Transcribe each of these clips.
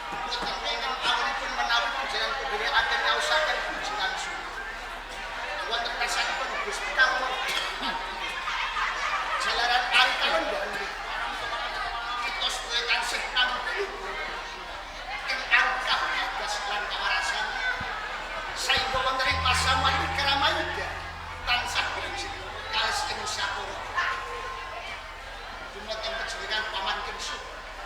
Boten wonten awonipun menawi panjenengan kudherekaken nyaosaken puji lan syukur. Wonten kersanipun Gusti kawula. Jalaran ari kalenggahan kita sedaya tansih nampi ing arep kagas lan kawarasan. Saengga wonten ing pasamuan Wikramayuda tansah wilujeng kalis ing sakara. Dumateng panjenengan Paman Kensu,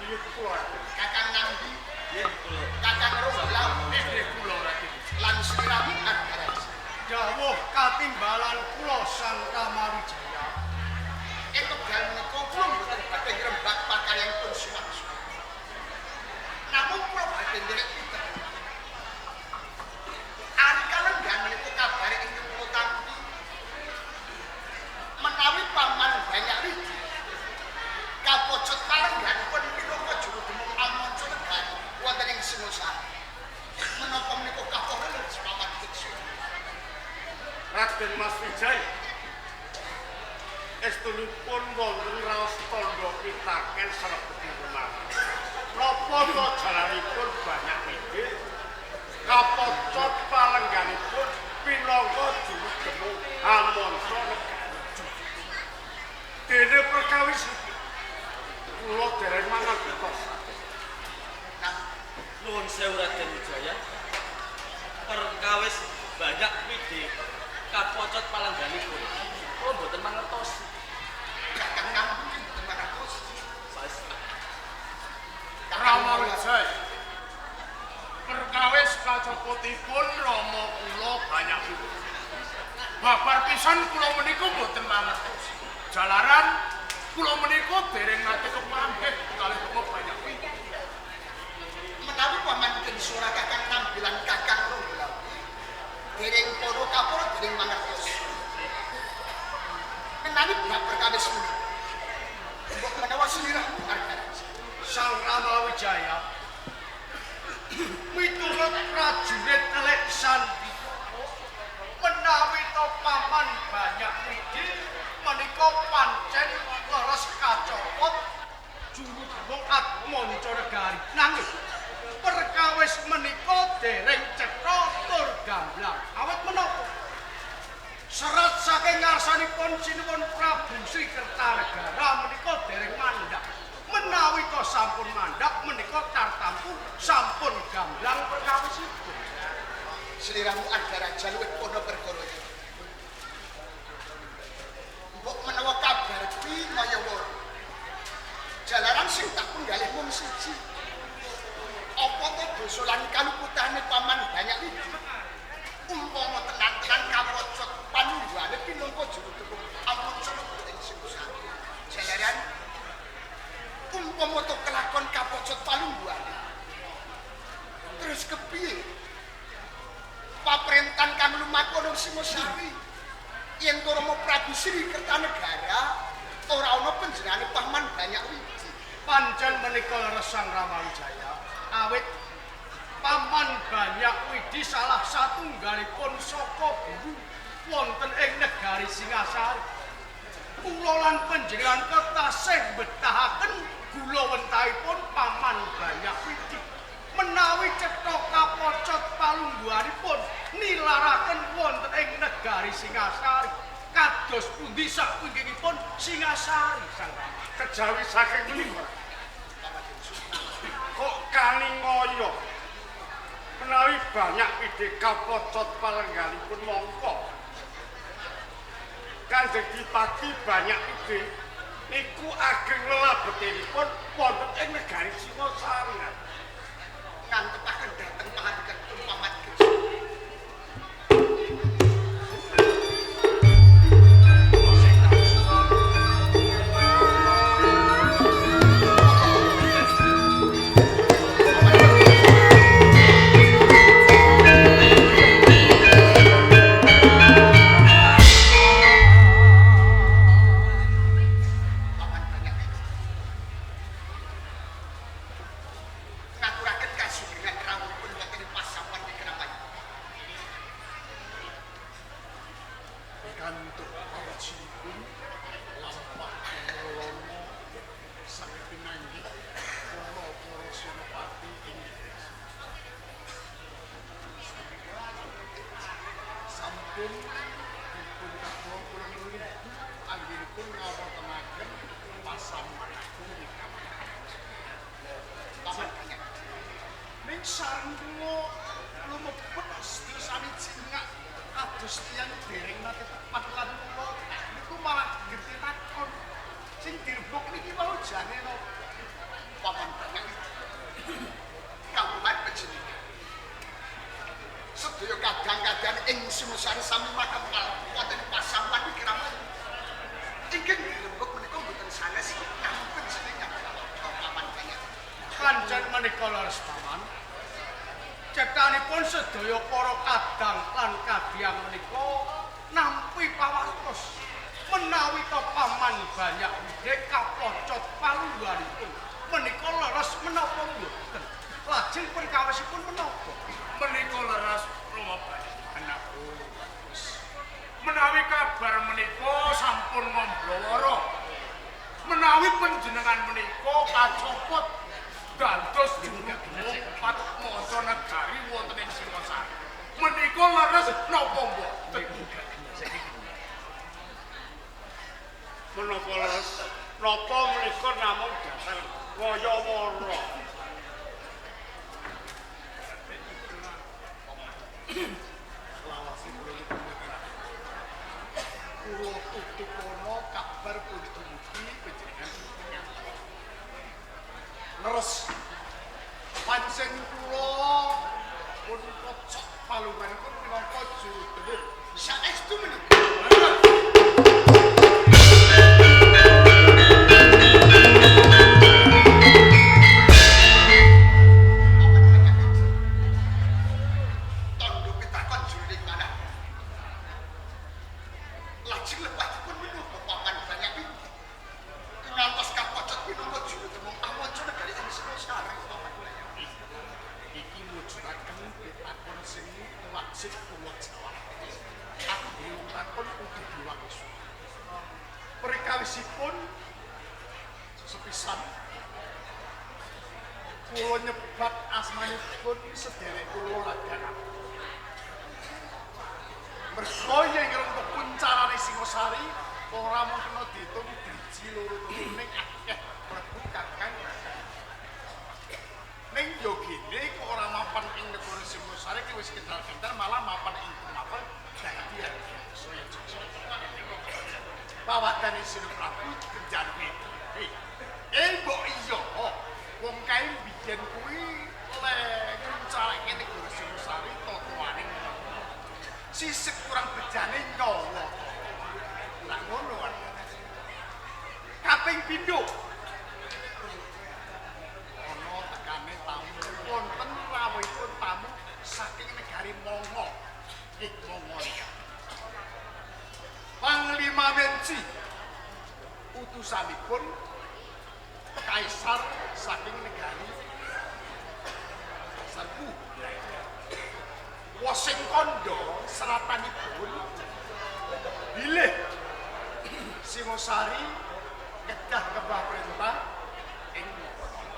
Iya kula Raden. Kakang Nambi, Nggih kula. Kakang Ronglau, Nggih kula Raden. Lan sliramu Ardaraja. Dawuh katimbalan kula Sang Rama Wijaya. Ing wekdal menika kula mboten badhe ngrembak pakaryanipun suwak-suwak. Namung kula badhe nderek pitepungan. Ari kalenggahan menika kabare ingkang kula tampi menawi Paman Banyak Widi kapocot palengganipun minangka juru demung Amanca Negari wonten ing Singosari. Menapa menika kapoh leres Paman Kensu? Raden Mas Wijaya. Estunipun wonten raos tandha pitaken srebeting kemawon. Napa to jalanipun Banyak Widi kapocot palengganipun pinangka juru demung Amanca Negari. Dene perkawis iki kula dereng mangertos. Nah, Nuwun sewu Raden Wijaya. Perkawis Banyak Widi kapocot palengganipun. Kula mboten mangertosi. Kakang Nambi mboten mangertos. Saestu. Kakang Rama Wijaya. Perkawis kacopotipun Rama kula Banyak Widi. Babar pisan kula menika mboten mangertos. Jalaran kula menika dereng nate kepanggih kalih Rama Banyak Widi. Menawi Paman Kensu ora Kakang Nambi lan Kakang Ronggolawe dereng para kapura dereng mangertos. Menawi bab perkawis menika mbok menawa sliramu Ardaraja. Sang Rama Wijaya miturut prajurit telik sandi menawi to Paman Banyak Widi menika pancen leres kacopot juru demung Atmanca Negari. Nanging perkawis menika dereng cetha tur gamblang. Awit menapa? Serat saking ngarsanipun Sinuwun Prabu Sri Kertanegara menika dereng mandhap. Menawi to sampun mandhap menika tartamtu sampun gamblang perkawisipun. Sliramu Ardaraja luwih pono perkara iki. Mbok menawa kabar kuwi kaya woro. Jalaran sing tak penggalih mung siji. Apa to dosa lan kaluputane Paman Banyak Widi? Umpama tenan-tenan kapocot panungguhane pinangka juru demung Amanca Negara ing Singosari. Jalaran umpama to kelakon kapocot palungguhane. Terus kepiye? Paprentan kang lumaku ana Singosari. Yen to Rama Prabu Sri Kertanegara ora ana panjenengane Paman Banyak Widi. Pancen menika leres Sang Rama Wijaya. Awit Paman Banyak Widi salah satunggalipun saka guru wonten ing negari Singasari. Kula lan panjenengan ketasih betahaken gula wentahipun Paman Banyak Widi. Menawi cetha kapocot palungguhanipun nilaraken wonten ing negari Singasari. Kados pundi sakwingkingipun Singasari Sang Rama? Kejawi saking menika kok kalingaya menawi Banyak Widi kapocot palengganipun mongko Kanjeng Dipati Banyak Widi niku ageng lelabetinipun wonten ing negari Singosari. Ngantepaken dhateng pangandikanipun Paman Kensu. Paman Banyak Widi. Sampun dipun kawruh kula nuwun anggenipun ngawontenaken pasamuan agung Wikraman. Paman Banyak. Ning sareng kula lumebet sedaya sami cingak kados tiyang dereng nate tepat lan kula niku malah genti takon. Sing dirembug niki mau jane napa? Paman Banyak. Kawuhan panjenengan. Sedaya kadang-kadang ing Singosari sami makempal wonten pasamuan Wikraman. Ingkang dirembug menika mboten sanes namung panjenengan Paman Banyak. Pancen menika leres paman. Cethanipun sedaya para kadang lan kadhyang menika nampi pawartos menawi to Paman Banyak Wide kapocot palungguhanipun menika leres menapa mboten? Lajeng perkawisipun menapa? Menika leres Rama Banyak anakku. Menawi kabar menika sampun ngomblowara. Menawi panjenengan menika kacopot dados juru Patmaca negari wonten ing Singosari. Menika leres napa mboten? Menapa leres? Napa menika namung dasar waya-wara? Lawase kula niku kula tutukono kabar pun dumugi panjenengan. Leres pancen kula pun kocok palungganipun minangka juru demung. Saestu menika. Tondo pitakon jroning manah. Lajeng lepatipun menapa Paman Banyak Widi ngantos kapocot minangka juru demung awaca negari ing Singosari Paman Banyak. Iki mujudaken pitakon sing wajib kula jawab. Aku dhewe wong takon kudu diwangsu. Perkawisipun sepisan kula nyebat asmanipun sederek kula Raden. Mergo yen ngrembug kuncarane Singosari ora mung kena diitung driji loro telu ning akeh mlebu kakang. Ning yo gene kok ora mapan ing negara Singosari ki wis kendal-kendal malah mapan ing Tumapel dadi saya pawadane Sri Prabu kenjaluke. Mbok iya wong kae biyen kuwi le nguncarake negara Singosari totoane sisik kurang bejane nyawa. Lah ngono kan. Kaping pindho ana tekane tamu wonten rawuhipun tamu saking negari Mongo. Nggih Mongolia. Panglima Menci utusanipun kaisar saking negari Serbu. Wosing kandha seratanipun bilih Singosari kedah kebah perintah ing Mongolia.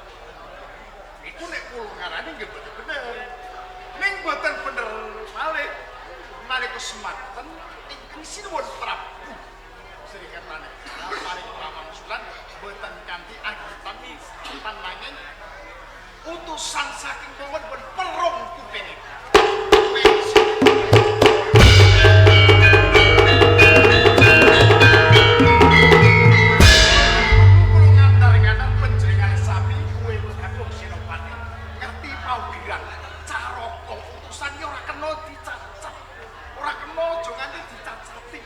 Iku nek kula ngarani nggih mboten bener. Ning mboten bener malih nalika semanten ingkang sinuwun Prabu Sri Kertanegara paring pamangsulan boten kanthi anggitan tan nanging utusan saking mawon pun perung kupinge. Kula ngandar-ngandar panjenengane sami kuwe Kakung Senopati ngerti paugeran caraka utusan ki ora kena dicacat. Ora kena aja nganti dicacati.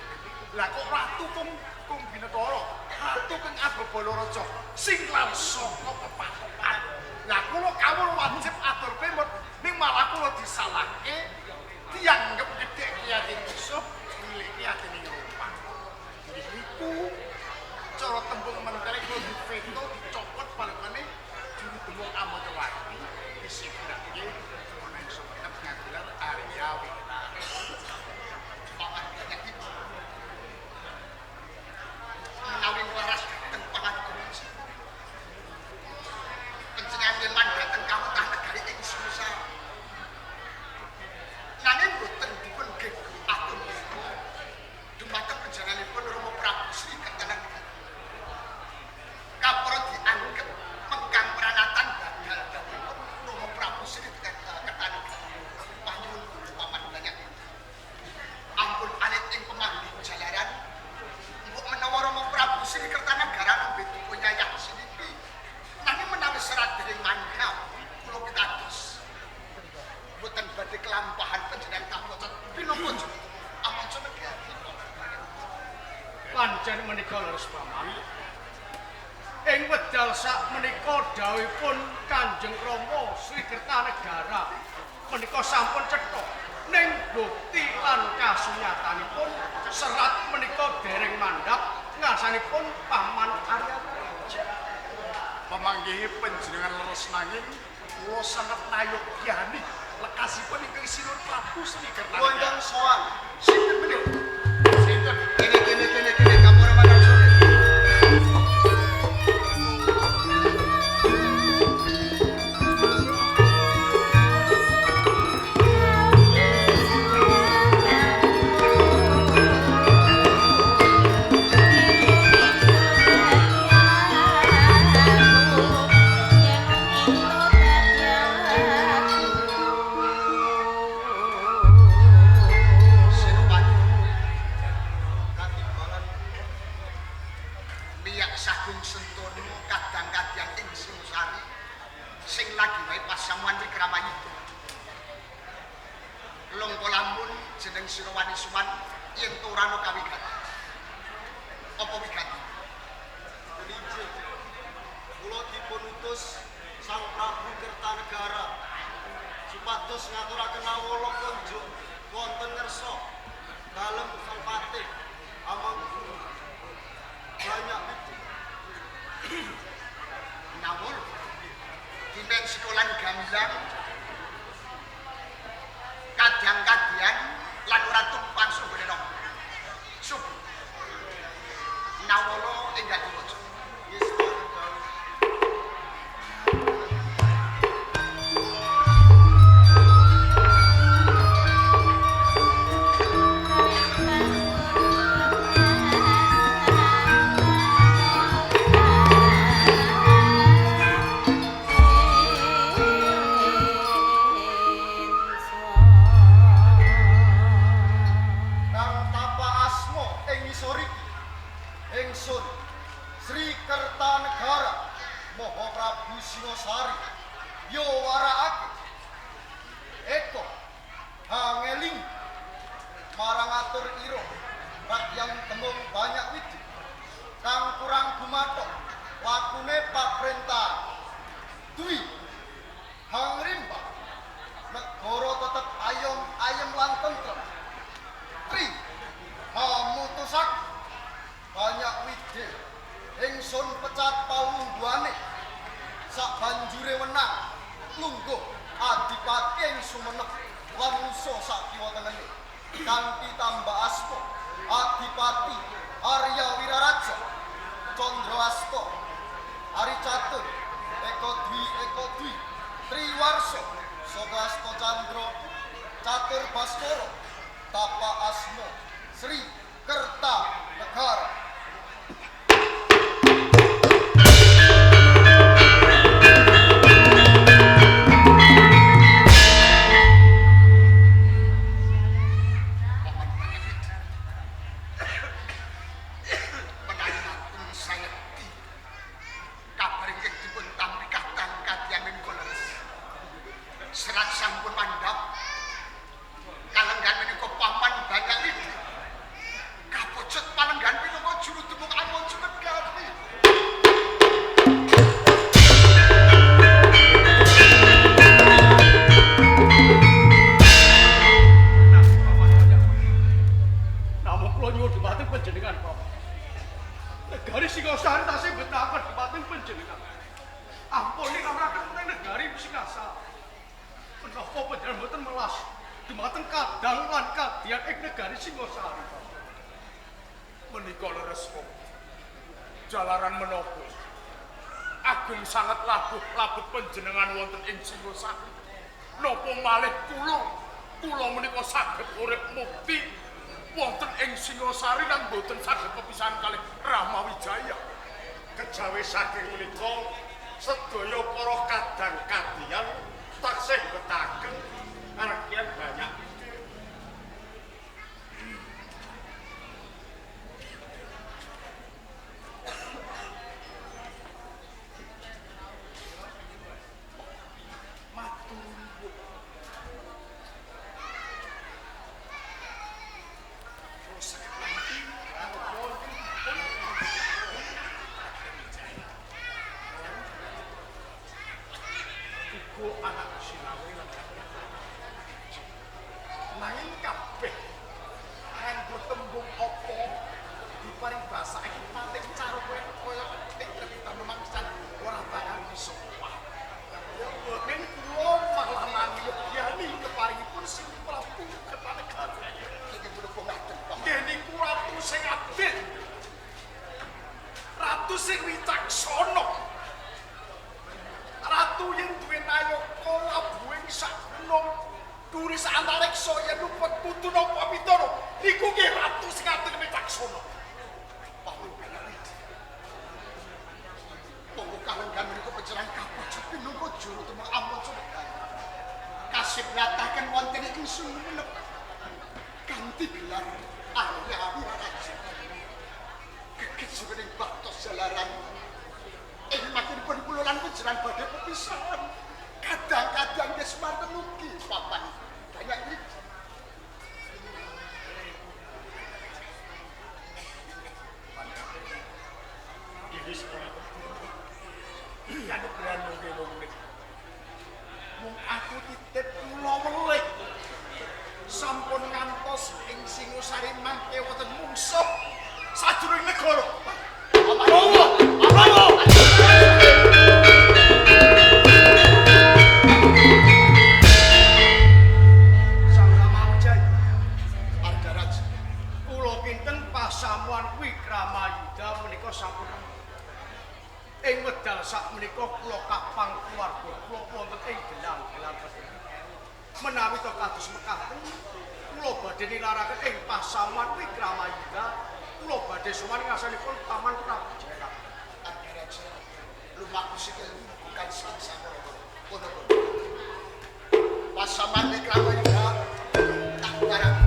Lah kok ratu kung Binetara, ratu kang Ababala Raja sing langsung kepatokan. Lah kula kawula wajib atur pemut ning malah kula disalahke dianggep gedhek atine musuh, niliki atine Eropa. Niku cara tembung menteri kula diveto dicopot palungane juru demung Amotawati disibirake ana ing Sumenep Pengadilan Arya Wira. Paman Banyak Widi menawi ngleras dhateng pangagung panjenengan leman dhateng kawetah negari ing Singosari. Mboten badhe kelampahan panjenengan kapocot pinangka juru amanca negari. Pancen menika leres paman. Ing wedal sak menika dawuhipun Kanjeng Rama Sri Kertanegara menika sampun cetha ning bukti lan kasunyatanipun serat menika dereng mandhap ngarsanipun Paman Arya Wiraja. Pemanggihi panjenengan leres nanging kula sanget nayogyani lekasipun ingkang Sinuwun Prabu Sri Kertanegara. Wonten sowan sinten menika? Sinten? Kene kene kene kene kapura mangarsane. Panjenengan wonten ing Singosari. Napa malih kula? Kula menika saged urip mukti wonten ing Singosari lan boten saged pepisahan kalih Rama Wijaya. Kejawi saking menika sedaya para kadang kadiyan taksih betaken arkian banyak. Dhuwure sak antariksa yen luput putu napa pitara niku nggih ratu sing ngaten wicaksana. Paman Banyak Widi. Monggo kalenggan menika panjenengan kapujut pinungka juru tumeng ampun sumedhang. Kasibrataken wonten ing Sumenep kanthi gelar Arya Wiraraja. Geges wening baktos jalaran ing makinipun kula lan panjenengan badhe pepisahan. Kadang-kadang nggih semanten ugi Paman Banyak Widi. Mung aku titip kula welih. Sampun ngantos ing Singosari mangke wonten mungsuh sajroning negara. Aman. Sang Rama Wijaya, Argaraja. kula kinten pasamuan Wikramayuda menika sampun ing wedal sakmenika kula kapang keluarga kula wonten ing gelang-gelang Kediri. Menawi to kados mekaten, kula badhe nilaraken ing pasamuan Wikramayuda, kula badhe sowan ngasanipun Paman Prabu Jaya. Argaraja. Lumaku sikil bukan sang samara. Kono. Pasaman Wikramayuda tak barang.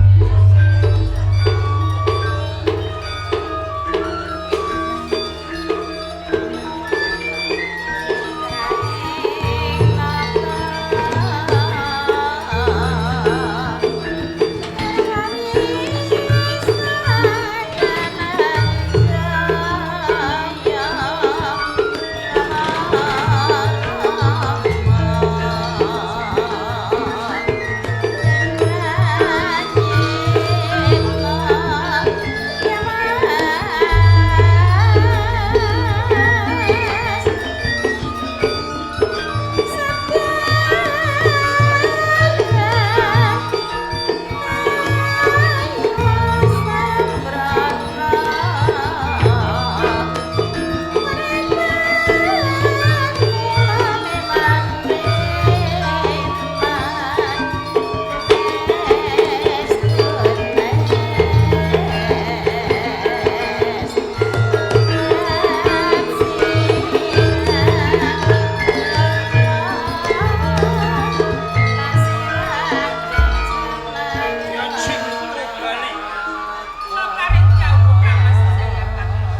Bali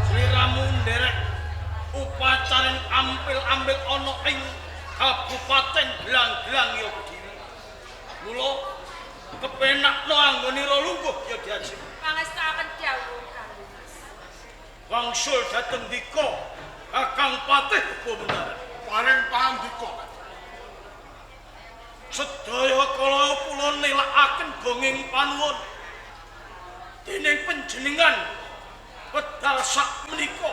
sliramu nderek upacaring ampil-ampil ana ing Kabupaten Gelang-gelang ya Kediri. Mula kepenakno anggonira lungguh ya Diajeng. Pangestakaken dawuh kanggo Mas. Wangsul dhateng dika Kakang Patih Kebo Mendaran. Paring pangandika. Sedaya kala kula nilakaken gonging panuwun dening panjenengan wedal sak menika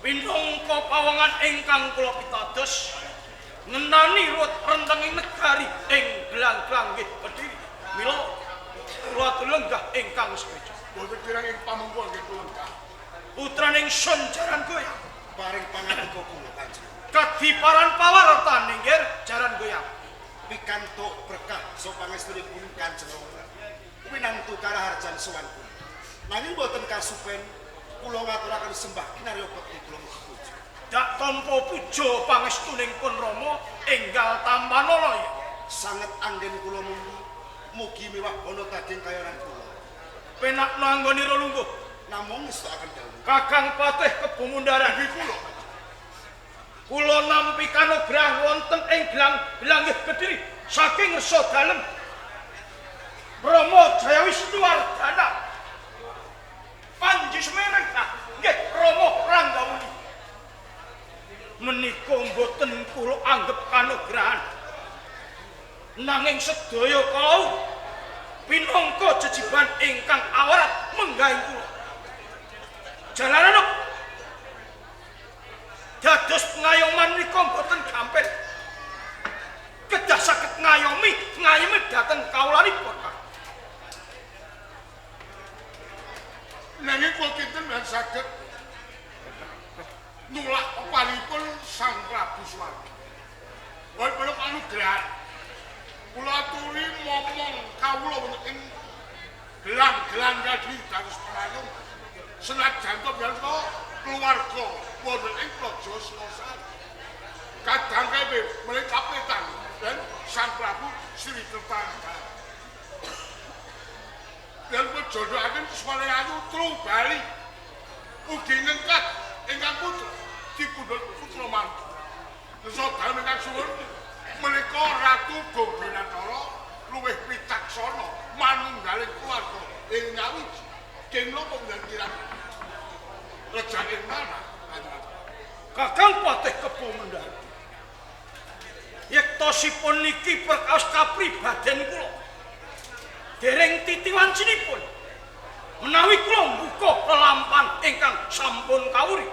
minangka pawongan ingkang kula pitados ngenani ruwet rentenging negari ing gelang-gelang nggih Kediri. Mila kula atur lenggah ingkang sekeca. Boten kirang ing pamengku nggih kula lenggah. Putraning Sun Jaran Goyang Paring pangandika kula Kanjeng. kadiparan pawartan inggir Jaran Goyang. Pikantuk berkah so pangestunipun Kanjeng Rama. Winantu karaharjan sowan kula. Nanging boten kasupen kula ngaturaken sembah kinarya bekti kula mugi puja. Dak tampa puja pangestuning pun Rama enggal tampanana ya. Sanget anggen kula mumbu mugi miwah ana daging kayonan kula. Penakno anggonira lungguh Namung ngestokaken dawuh. Kakang Patih Kebo Mundaran Nggih kula. Kula nampi kanugrah wonten ing gelang-gelang Kediri saking ngersa dalem Rama Jayawisnuwardana. Panji Semereng nggih Rama Ranggawuni. Menika mboten kula anggep kanugrahan. Nanging sedaya kau pinangka jejiban ingkang awarat menggahing kula. Jalaran dados pengayoman menika mboten gampil. Kedah saged ngayomi, ngayomi dhateng kawulanipun. Nanging kula kinten mboten saged nulak pepanipun Sang Prabu Suwardi. Wonten kula kanugrahan. Kula aturi Kawula wonten ing gelang-gelang kadi dados pengayom senajan to biasa keluarga wonten ing Praja Singosari. Kadang kae menika kapetan dan Sang Prabu Sri Kertanegara. Dan jodohaken Kusmane Ayu tru bali ugi ngengkat ingkang putra dipundhut putra mantu. Nesa dalem ingkang suwun menika Ratu Gonggonatara luwih wicaksana manunggaling keluarga ing Ngawiji. Keng napa mboten kirang rejane mana Kakang Patih Kebo Mendhar. Yektosipun niki perkaos kapribaden kula. Dereng titiwancinipun menawi kula mbuka lelampan ingkang sampun kawuri.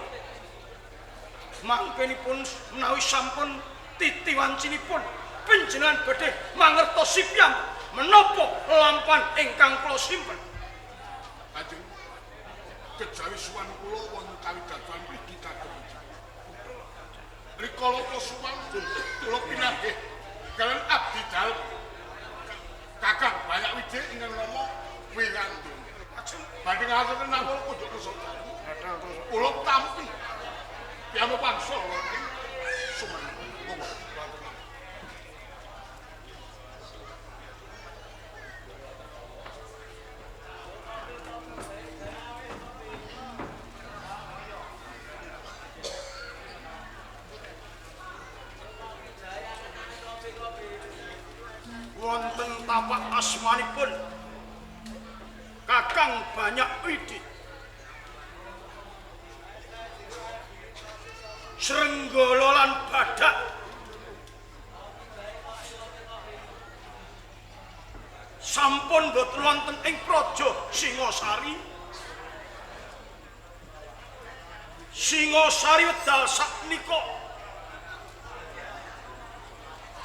Mangkenipun menawi sampun titiwancinipun panjenengan badhe mangertosi piyambak menapa lelampan ingkang kula simpen. Lajeng kejawi suwan kula wonten kawigadan mriki kagem. Rikala kula suwan kula pinanggih kaliyan abdi dalem Kakang Banyak Wiji ingkang nama Wirandana. Badhe ngaturaken napa kunjuk kersa. Kula tampi piyambak pangsa ing Sumenep. Monggo. Wonten tapak asmanipun Kakang Banyak Widi. Srenggala lan Badak sampun boten wonten ing Praja Singasari. Singasari wedal sakmenika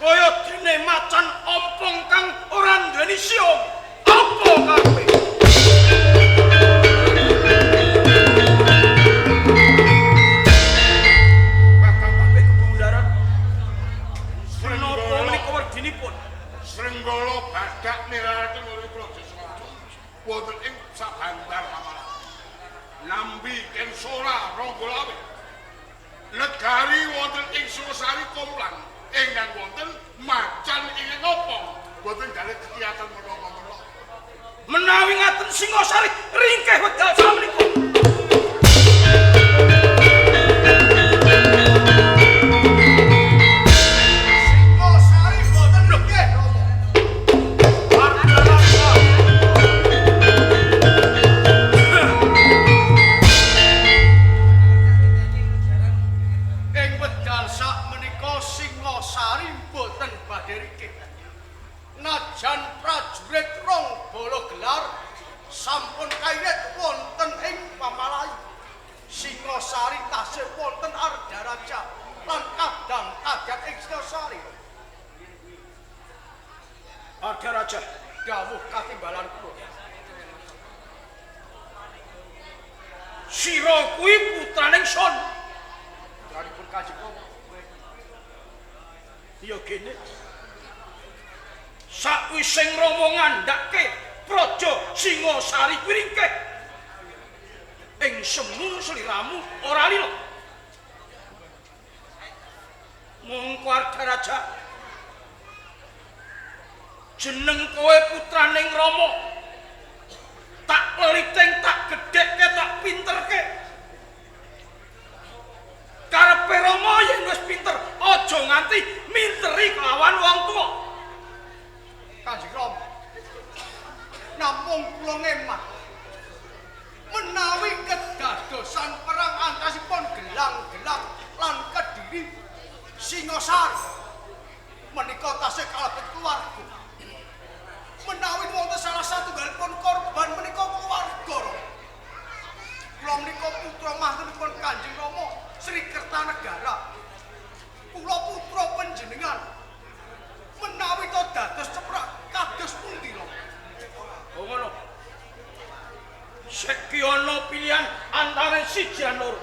kaya dene macan ompong kang ora nduweni siung. Apa karepe? Kakang Patih Kebo Mendharan, menapa menika werdinipun? Srenggala Badak niraraken wonten Praja Singosari wonten ing sabandar Pamalang. Nambi Kensora Ronggolawe. Negari wonten ing Singosari komplang ingkang wonten macan ingkang opong boten dalih kekiyatan menapa-menapa. Menawi ngaten Singosari ringkeh wedal samenika. Singosari boten ringkeh Rama. Ardharasa. Ing wedal sakmenika Singosari boten badhe ringkeh. Najan prajurit rong bala gelar sampun kairit wonten ing Pamalayu. Singosari tasih wonten Ardharaja lan kadang kadang ing Singosari. Ardharaja, Dawuh katimbalan kula. Sira kuwi putraning Son. Putranipun Kanjeng Rama. Ya gene. Sakwise Rama ngandhake Praja Singasari kuwi ringkeh. Ing semu sliramu ora lila. Mongko Ardharaja, jeneng kowe putraning Rama. Tak leliting, tak gedhekke, tak pinterke. Karepe Rama yen wis pinter, aja nganti minteri kelawan wong tuwa. Kanjeng Rama, namung kula ngeman menawi kedadosan perang antasipun gelang-gelang lan Kediri Singosari menika tasih kalebet keluarga. Menawi wonten salah satunggalipun korban menika keluarga Rama. Kula menika putra mantunipun Kanjeng Rama Sri Kertanegara. Kula putra panjenengan. Menawi to dados ceprak kados pundi Rama? Oh ngono. Seki ana pilihan antara siji lan loro.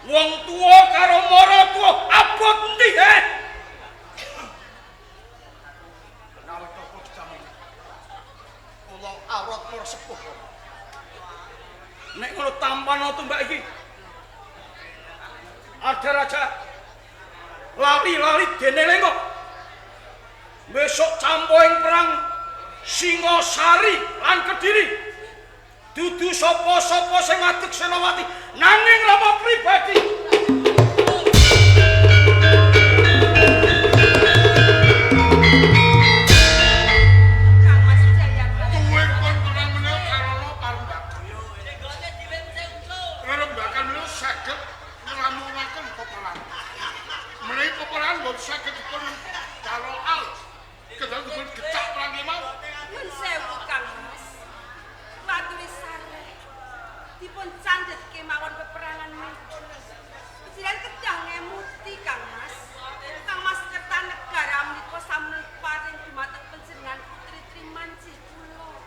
Wong tuwa karo maratuwa abot endi, he? Singosari lan Kediri dudu sapa-sapa sing ngadeg Senowati nanging Rama pribadi. Kang Mas Jaya. Tuwe pun perang menika karana parembakan. Rerembakan menika saged ngramungaken peperangan. Menawi peperangan boten saged dipun karo al. Kedah dipun gecak perang kemawon. Nun sewu Kang Mas. Waturi sare. Dipun candhet kemawon peperangan menika. Jiran kedah ngemuti Kang Mas. Kang Mas Kertanegara menika sampun paring dumateng panjenengan Putri Trimanci kula.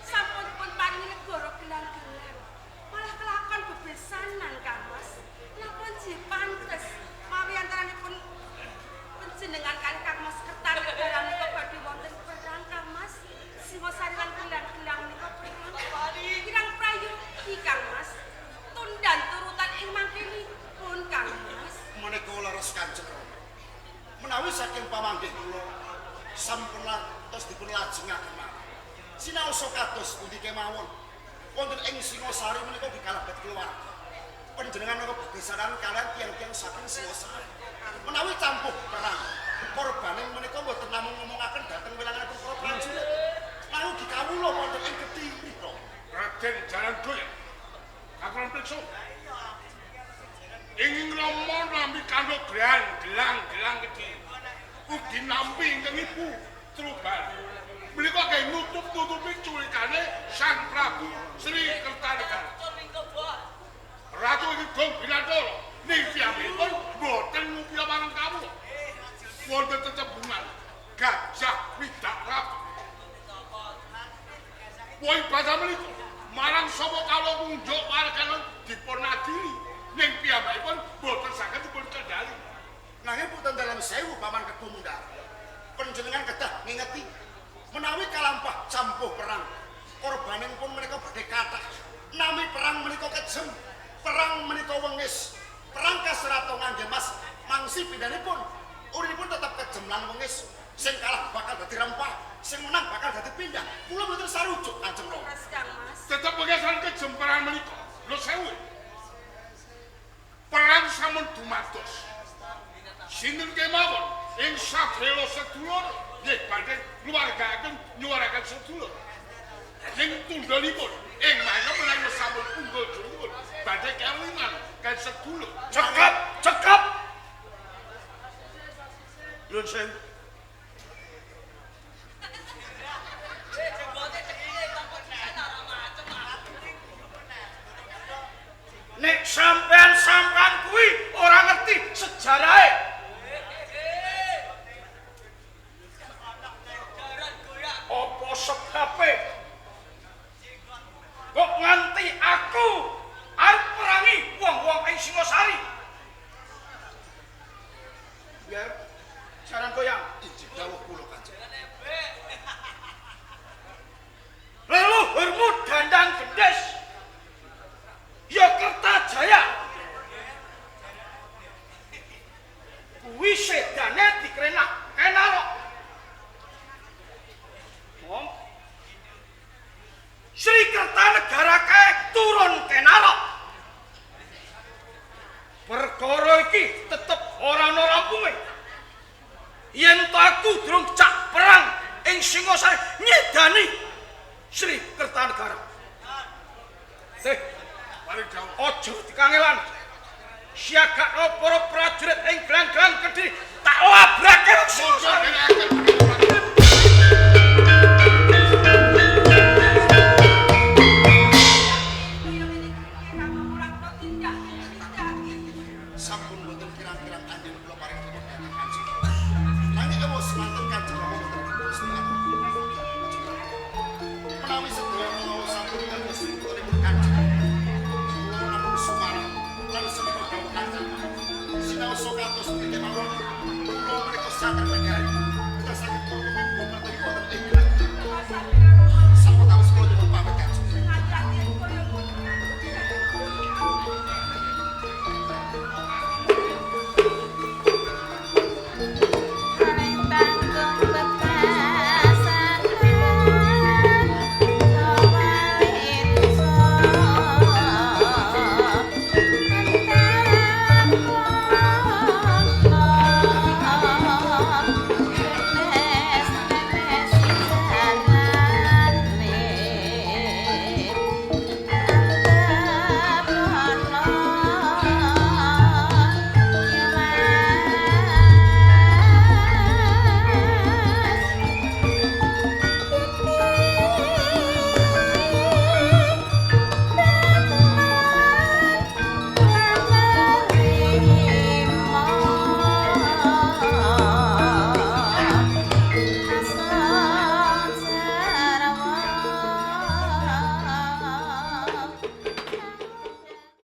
Sampun pun paringi negara gelang-gelang. Malah kelakon bebesanan Kang Mas. Napa nggih pantes mawi antaranipun panjenengan kalih Kang Mas Kertanegara menika badhe wonten perang Kang Mas. Singosari lan gelang-gelang menika perang. Kirang prayogi Kang Mas. Tundan turutan ing mangkenipun Kang Mas. Menika leres Kanjeng Rama. Menawi saking pamanggih kula sampun tos dipun lajengaken mawon. Sinaosa kados pundi kemawon wonten ing Singosari menika ugi kalebet keluarga. Panjenengan menika bebesanan kalian tiyang-tiyang saking Singosari. Menawi campuh perang, korbane menika mboten namung ngomongaken dhateng wilanganipun para prajurit. Nanging ugi kawula wonten ing Kediri. Raden Jaran Goyang. Kakulan priksa. Ing Rama nampi kanugrahan gelang-gelang Kediri. Ugi nampi ingkang Ibu Trubani. Menika kaya nutup-nutupi culikane Sang Prabu Sri Kertanegara. Ratu Kidung Binantara ning piyambakipun boten ngupiya marang kawula. Wonten tetembungan gajah widak Prabu. Woi baca menika marang sapa kawula ngunjuk warganan dipun adili ning piyambakipun boten saged dipun kendhali. Nanging punten dalem sewu Paman Kebo Mundar. Panjenengan kedah ngingeti menawi kalampah campuh perang, korbanipun menika badhe kathah. Nami perang menika kejem, perang menika wengis. Perang kasrata ngangge mas mangsi pindhanipun. Uripipun tetep kejem lan wengis. Sing kalah bakal dadi rempah, sing menang bakal dadi pindah. Kula mboten sarujuk Kanjeng Rama. Leres Kang Mas. Tetep wengis lan kejem perang menika. Lho sewu. Perang sampun dumados. Sinten kemawon ing sabela sedulur nggih badhe ngluwargaken nyuwaraken sedulur. Ning tundhanipun ing mangke menawi sampun unggul dulur badhe kelingan kan sedulur. Cekap, cekap. Nuwun sewu. Nek sampean-sampean kuwi ora ngerti sejarahe. Apa sebabe kok nganti aku arep perangi wong-wong ing Singosari? Biar Jaran Goyang. Injih dawuh kula Kanjeng. Leluhurmu Dandang Gendhes ya Kertajaya kuwi sedane dikrenak Kenarok. Mong Sri Kertanegara kae turun Kenarok. Perkara iki tetep ora ana rampunge. Yen to aku durung cak perang ing Singosari nyedani Sri Kertanegara. Paring dawuh. Aja dikangelan. Siagakno para prajurit ing gelang-gelang Kediri tak labrake wong Singosari. Kaya ngene iki Rama ora kula tindak tindak. Sampun mboten kirang-kirang anjen kula paring dawuh dhateng Kanjeng. Nanging ewuh semanten Kanjeng Rama mboten dipun setiaken. Menawi sedaya kula sampun dados putripun Kanjeng. Kula namung sumarah lan semoga dawuh Kanjeng. Sinaosa kados pundi kemawon kula menika santen